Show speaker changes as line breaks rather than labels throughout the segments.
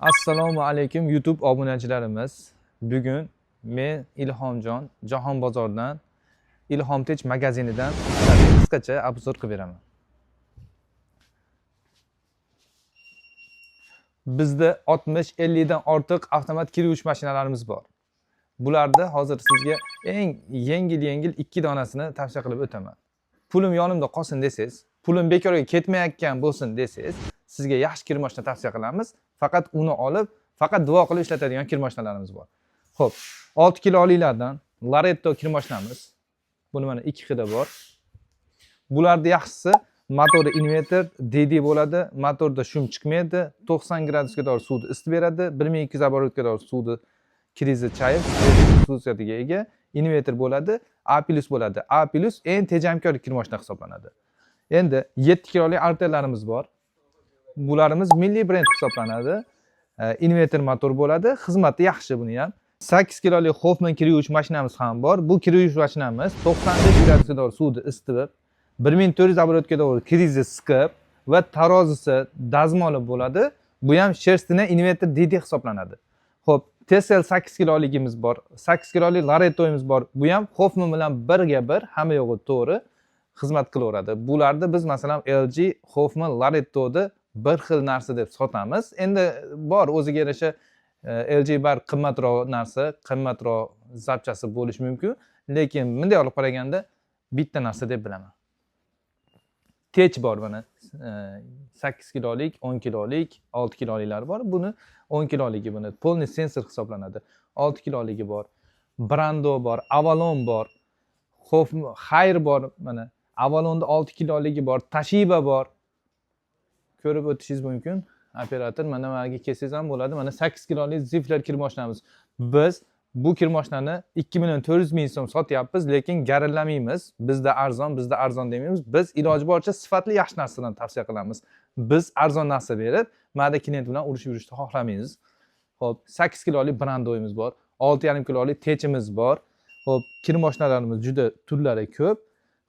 Assalomu alaykum YouTube obunachilarimiz. Bugun men Ilhomjon Jahon bozoridan Ilhom Tech magazinidan sizlarga qisqacha obzor qilib beraman. Bizda 60-50 dan ortiq avtomat kir yuvish mashinalarimiz bor. Bularda hozir sizga eng yengil-yengil 2 donasini tavsiya qilib o'taman. Pulim yonimda qolsin desangiz, pulim bekorga ketmayotgan bo'lsin desangiz, sizga yaxshi kir mashina tavsiya qilamiz. Faqat uni olib, faqat duo qilib ishlatadigan kir mashinalarimiz bor. Xo'p, 6 kiloliklardan Laretto kir mashinamiz. Buni mana 2 xili bor. Bularni yaxshisi motori inverter DD bo'ladi, motorda shum chiqmaydi, 90 gradusga to'g'ri suvni isitib beradi, 1200 оборотga to'g'ri suvni krizi chayib xususiyatiga ega inverter bo'ladi, A+ bo'ladi. A+ eng tejamkor kir mashina hisoblanadi. Endi 7 kilolik artellarimiz bor. Bularimiz milliy brend hisoblanadi. Inverter motor bo'ladi, xizmati yaxshi buni ham. 8 kilolik Hoffman kir yuvish mashinamiz ham bor. Bu kir yuvish mashinamiz 95 gradusga to'g'ri suvni isitib, 1400 оборотga to'g'ri krizi siqib va tarozisi dazmoli bo'ladi. Bu ham sherstini inverter DD hisoblanadi. Xo'p, Tesla 8 kiloligimiz bor, 8 kilolik Laretto'miz bor. Bu ham Hoffman bilan birga bir, hamma yo'g'i to'g'ri xizmat qilaveradi. Bularni biz masalan LG, Hoffman, Laretto'ni bir xil narsa deb sotamiz. Endi bor o'ziga yarasha LG bar qimmatroq narsa, qimmatroq zapchasi bo'lishi mumkin, lekin bunday olib qaraganda bitta narsa deb bilaman. Tech bor mana 8 kilolik, 10 kilolik, 6 kiloliklar bor. Buni 10 kiloligi buni полный sensor hisoblanadi. 6 kiloligi bor. Brando bor, Avalon bor. Hof Hayr bor mana. Avalonda 6 kiloligi bor, Toshiba bor. Ko'rib o'tishingiz mumkin. Operator mana bu yerga kelsangiz ham bo'ladi. Mana 8 kilolik Zifler kir mashinamiz. Biz bu kir mashinani 2 million 400 ming so'm sotyapmiz, lekin garillamaymiz. Bizda arzon, bizda arzon demaymiz. Biz iloji boricha sifatli yaxshi narsadan tavsiya qilamiz. Biz arzon narsa berib, mana klient bilan urushib yurishni xohlamaymiz. Xo'p, 8 kilolik Brando'yimiz bor, 6,5 kilolik Techimiz bor. Xo'p, kir mashinalarimiz juda turlari ko'p.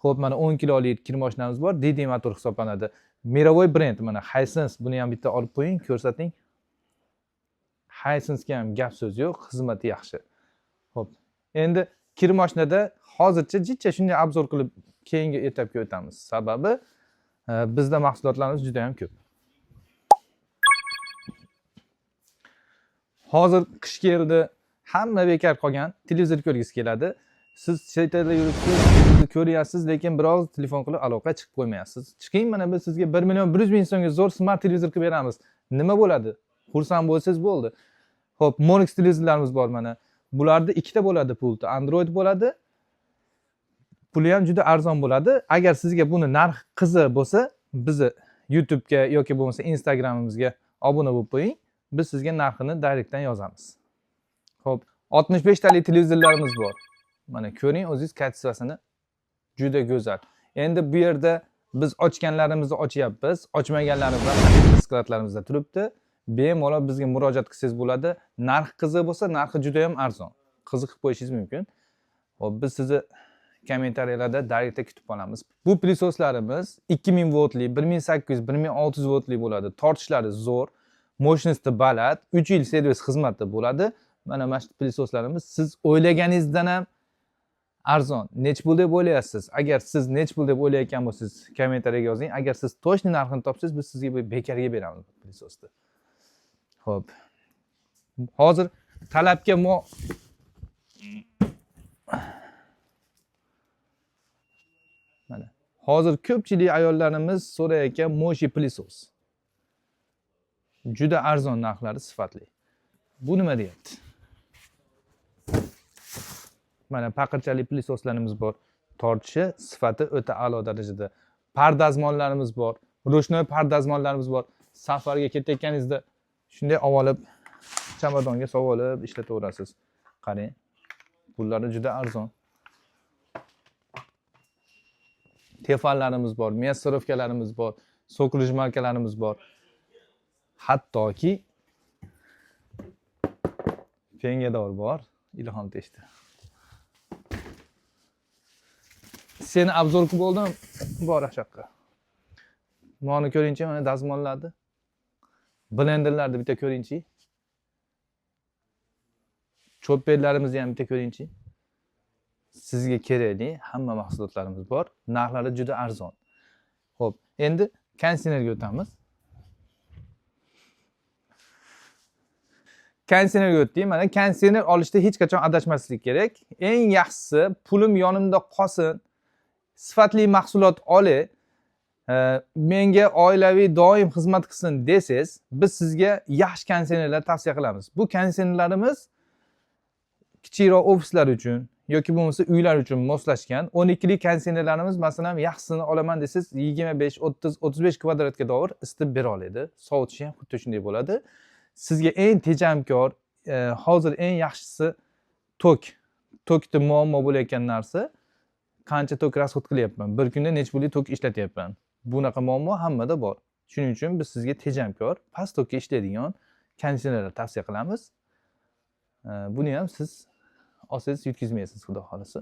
Xo'p, mana 10 kilolik kir mashinamiz bor, DD motor hisoblanadi. Мировой brend mana Hisense, buni ham bitta olib qo'ying, ko'rsating. Hisense'ga ham gap so'z yo'q, xizmati yaxshi. Xo'p, endi kir mashinada hozircha jicha shunday obzor qilib keyingi etapga o'tamiz. Sababi bizda mahsulotlarimiz juda ham ko'p. Hozir qish keldi, hamma bekor qolgan, televizor ko'rgisi keladi. Siz chet elda yuribsiz, televizor ko'ryapsiz, lekin birov telefon qilib aloqa chiqib qo'ymayapsiz. Chiqing, mana biz sizga 1 million 100 ming so'mga zo'r smart televizor qilib beramiz. Nima bo'ladi? Xursand bo'lsangiz bo'ldi. Xo'p, Monix televizorlarimiz bor mana. Bularda ikkita bo'ladi pulti, Android bo'ladi. Puli ham juda arzon bo'ladi. Agar sizga buni narxi qiziq bo'lsa, bizni YouTube'ga yoki bo'lmasa Instagramimizga obuna bo'lib qo'ying. Biz sizga narxini direktdan yozamiz. Xo'p, 65 talik televizorlarimiz bor. Mana ko'ring o'zingiz kачествосini juda go'zal. Endi bu yerda biz ochganlarimizni ochyapmiz, ochmaganlarimiz ham skladlarimizda turibdi. Bemalol bizga murojaat qilsangiz bo'ladi. Narx qiziq bo'lsa, narxi juda ham arzon. Qiziqib qo'yishingiz mumkin. Xo'p, biz sizni kommentariyalarda direktda kutib qolamiz. Bu pilisoslarimiz 2000 voltli, 1800, 1600 voltli bo'ladi. Tortishlari zo'r, мощности baland, 3 yil servis xizmati bo'ladi. Mana shu pilisoslarimiz siz o'ylaganingizdan ham arzon. Nech pul deb o'ylayapsiz? Agar siz nech pul deb o'ylayotgan bo'lsangiz, kommentariyaga yozing. Agar siz точный narxini topsangiz, biz sizga bekorga beramiz bu pilisosni. Xo'p. Hozir talabga mana hozir ko'pchilik ayollarimiz so'rayotgan Moshi pilisos. Juda arzon narxlari, sifatli. Bu nima deyapti? Mana paqirchali pilisoslarimiz bor. Tortishi, sifati o'ta a'lo darajada. Pardazmollarimiz bor. Ручной pardazmollarimiz bor. Safarga ketayotganingizda shunday olib chamadonga solib olib ishlataverasiz. Qarang. Pullari juda arzon. Tefallarimiz bor, мясорубкаlarimiz bor, sokружмаркаlarimiz bor. Hattoki fengador bor, Ilhom Techda. Seni obzor qilib bo'ldim, bor o'sha yoqqa. Mana ko'ringchi, mana dazmollarni. Blenderlarni bitta ko'ringchi. Chopperlarimizni ham bitta ko'ringchi. Sizga kerakli hamma mahsulotlarimiz bor. Narxlari juda arzon. Xo'p, endi konditsionerga o'tamiz. Konditsionerga o'tdik. Mana konditsioner olishda hech qachon adashmaslik kerak. Eng yaxshisi pulim yonimda qolsin, sifatli mahsulot olay, menga oilaviy doim xizmat qilsin desangiz, biz sizga yaxshi konditsionerlar tavsiya qilamiz. Bu konditsionerlarimiz kichikroq ofislar uchun yoki bo'lmasa uylar uchun moslashgan. 12lik konditsionerlarimiz, masalan, yaxshisini olaman desangiz, 25, 30, 35 kvadratga doir isitib bera oladi. Sovutishi ham xuddi shunday bo'ladi. Sizga eng tejamkor, hozir eng yaxshisi tok. Tokda muammo bo'layotgan narsa, qancha tok расход qilyapman, bir kunda necha pullik tok ishlatyapman. Bunaqa muammo hammada bor. Shuning uchun biz sizga tejamkor, past tokka ishlaydigan konditsionerlar tavsiya qilamiz. Buni ham siz olsangiz yutkazmaysiz, xudo xohlasa.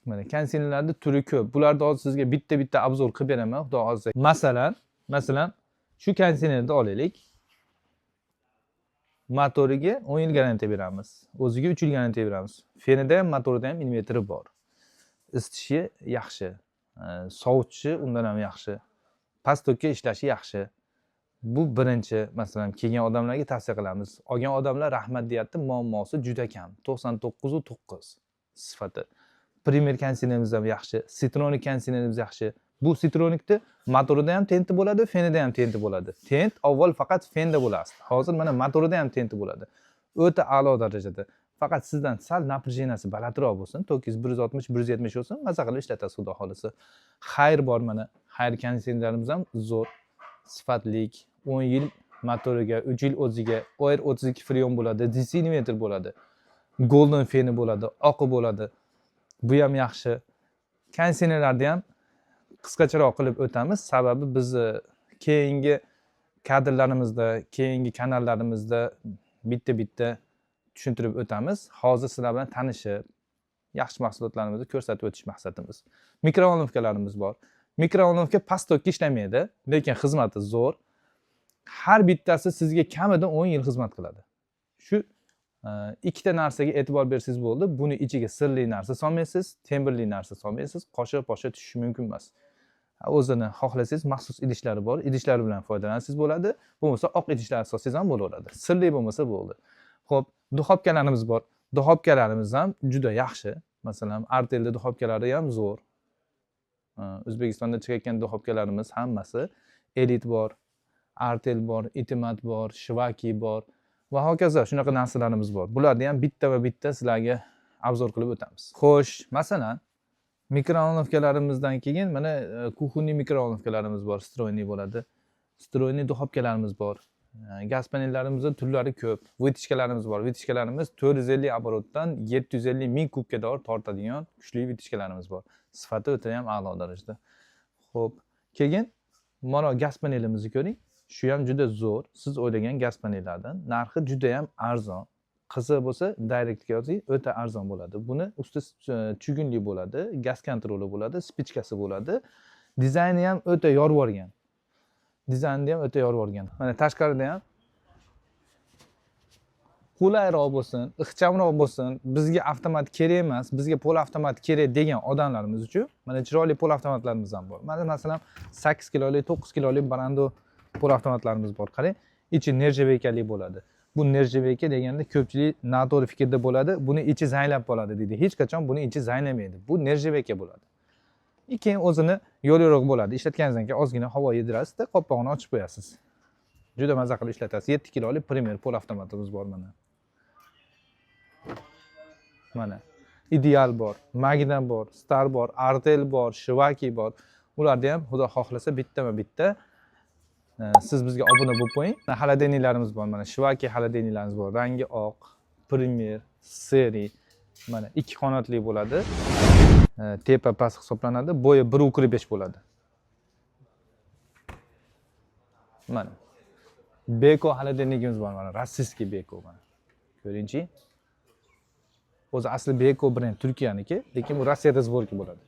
Mana konditsionerlarni turi ko'p. Bularni hozir sizga bitta-bitta обзор qilib beraman, xudo xohlasa. Masalan, shu konditsionerni olaylik. Motoriga 10 yil garantiya beramiz. O'ziga 3 yil garantiya beramiz. Fenida ham, motorida ham inverteri bor. Isitishi yaxshi, sovutishi undan ham yaxshi. Past tokka ishlashi yaxshi. Bu birinchi, masalan, kelgan odamlarga tavsiya qilamiz. Olgan odamlar rahmat deyapti, muammosi juda kam. 99,9 sifati. Premier konditsionerimiz ham yaxshi, Citronic konditsionerimiz yaxshi. Bu Citronicni motorida ham tenti bo'ladi, fenida ham tenti bo'ladi. Tent avval faqat fenda bo'lardi. Hozir mana motorida ham tenti bo'ladi. O'ta a'lo darajada. Faqat sizdan sal напряжение si balandroq bo'lsin, tokingiz 160, 170 bo'lsin, maza qilib ishlatasiz, xudo xohlasa. Xayr bor mana. Xayr konditsionerlarimiz ham zo'r, sifatlik, 10 yil motoriga, 3 yil o'ziga, R32 freon bo'ladi, DC inverter bo'ladi. Golden feni bo'ladi, oqi bo'ladi. Bu ham yaxshi. Konditsionerlarni ham qisqacharoq qilib o'tamiz. Sababi bizni keyingi kadrlarimizda, keyingi kanallarimizda bitta-bitta tushuntirib o'tamiz. Hozir sizlar bilan tanishib, yaxshi mahsulotlarimizni ko'rsatib o'tish maqsadimiz. Mikrovolnovkalarimiz bor. Mikrovolnovka past tokka ishlamaydi, lekin xizmati zo'r. Har bittasi sizga kamida 10 yil xizmat qiladi. Shu ikkita narsaga e'tibor bersangiz bo'ldi. Buni ichiga sirli narsa solmaysiz, temirli narsa solmaysiz, qoshiq poshiq tushishi mumkin emas. O'zini xohlasangiz maxsus idishlari bor, idishlar bilan foydalansangiz bo'ladi. Bo'lmasa oq idishlar solsangiz ham bo'laveradi. Sirli bo'lmasa bo'ldi. Xo'p, duxobkalarimiz bor. Duxobkalarimiz ham juda yaxshi. Masalan, Artelda duxobkalari ham zo'r. O'zbekistonda chiqayotgan duxobkalarimiz hammasi Elit bor, Artel bor, Itimat bor, Shvaki bor va hokazo shunaqa narsalarimiz bor. Bularni ham bitta va bitta sizlarga обзор qilib o'tamiz. Xo'sh, masalan, mikrovolnovkalarimizdan keyin mana кухонный mikrovolnovkalarimiz bor, встроенный bo'ladi. Встроенный duxobkalarimiz bor. Gaz panellarimizda turlari ko'p. Вытяжка larimiz bor. Вытяжка larimiz 450 оборот dan 750 ming kubga dor tortadigan kuchli вытяжка larimiz bor. Sifati o'ta ham a'lo darajada. Xo'p, keyin mana gaz panelimizni ko'ring. Shu ham juda zo'r. Siz o'ylagan gaz panellardan narxi juda ham arzon. Qiziq bo'lsa directga yozing, o'ta arzon bo'ladi. Buni usti чугун li bo'ladi, gaz kontroli bo'ladi, спичка si bo'ladi. Dizayni ham o'ta yorib yuborgan. Dizaynni ham o'ta yorib yuborgan. Mana tashqarida ham qulayroq bo'lsin, ixchamroq bo'lsin, bizga avtomat kerak emas, bizga полуавтомат kerak degan odamlarimiz uchun mana chiroyli полуавтомат larimiz ham bor. Mana masalan 8 kiloli, 9 kiloli Brando полуавтомат larimiz bor. Qarang, ichi нержавейка li bo'ladi. Bu нержавейка deganda ko'pchilik noto'g'ri fikrda bo'ladi. Buni ichi zanglab qoladi deydi. Hech qachon buni ichi zanglamaydi. Bu нержавейка bo'ladi. Keyin o'zini yo'l yo'riq bo'ladi. Ishlatganingizdan keyin ozgina havo yedirasizda, qopqog'ini ochib qo'yasiz. Juda maza qilib ishlatasiz. 7 kiloli Premier полуавтомат imiz bor mana. Mana Ideal bor, Magna bor, Star bor, Artel bor, Shivaki bor. Ularni ham xudo xohlasa bittama-bitta siz bizga obuna bo'lib qo'ying. Холодильник larimiz bor mana, Shivaki холодильник larimiz bor. Rangi oq, Premier, Seri mana ikki qanotli bo'ladi. Tepa past hisoblanadi. Bo'yi 1,45 bo'ladi. Mana Beko холодильник imiz bor mana, российский Beko mana. Ko'ringchi. O'zi asli Beko brend Turkiyaniki, lekin bu Rossiyada сборка bo'ladi.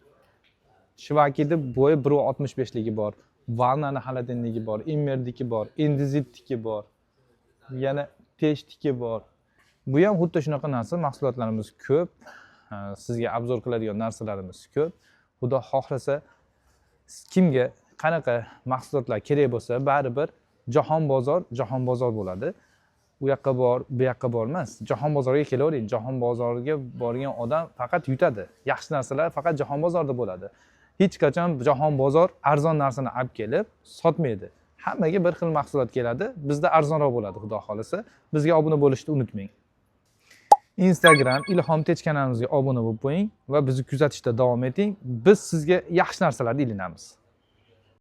Shivakida bo'yi 1,65 ligi bor. Valnani холодильник i bor, Immerdiki bor, Indizitniki bor. Yana Teshtiki bor. Bu ham xuddi shunaqa narsa. Mahsulotlarimiz ko'p, sizga обзор qiladigan narsalarimiz ko'p. Xudo xohlasa, kimga qanaqa mahsulotlar kerak bo'lsa, baribir Jahon bozor Jahon bozor bo'ladi. U yoqqa bor, bu yoqqa bor emas, Jahon bozoriga kelavering. Jahon bozoriga borgan odam faqat yutadi. Yaxshi narsalar faqat Jahon bozorida bo'ladi. Hech qachon Jahon bozor arzon narsani olib kelib sotmaydi. Hammaga bir xil mahsulot keladi, bizda arzonroq bo'ladi, xudo xohlasa. Bizga obuna bo'lishni unutmang. Instagram Ilhom Tech kanalimizga obuna bo'lib qo'ying va bizni kuzatishda davom eting. Biz sizga yaxshi narsalarni ilinamiz.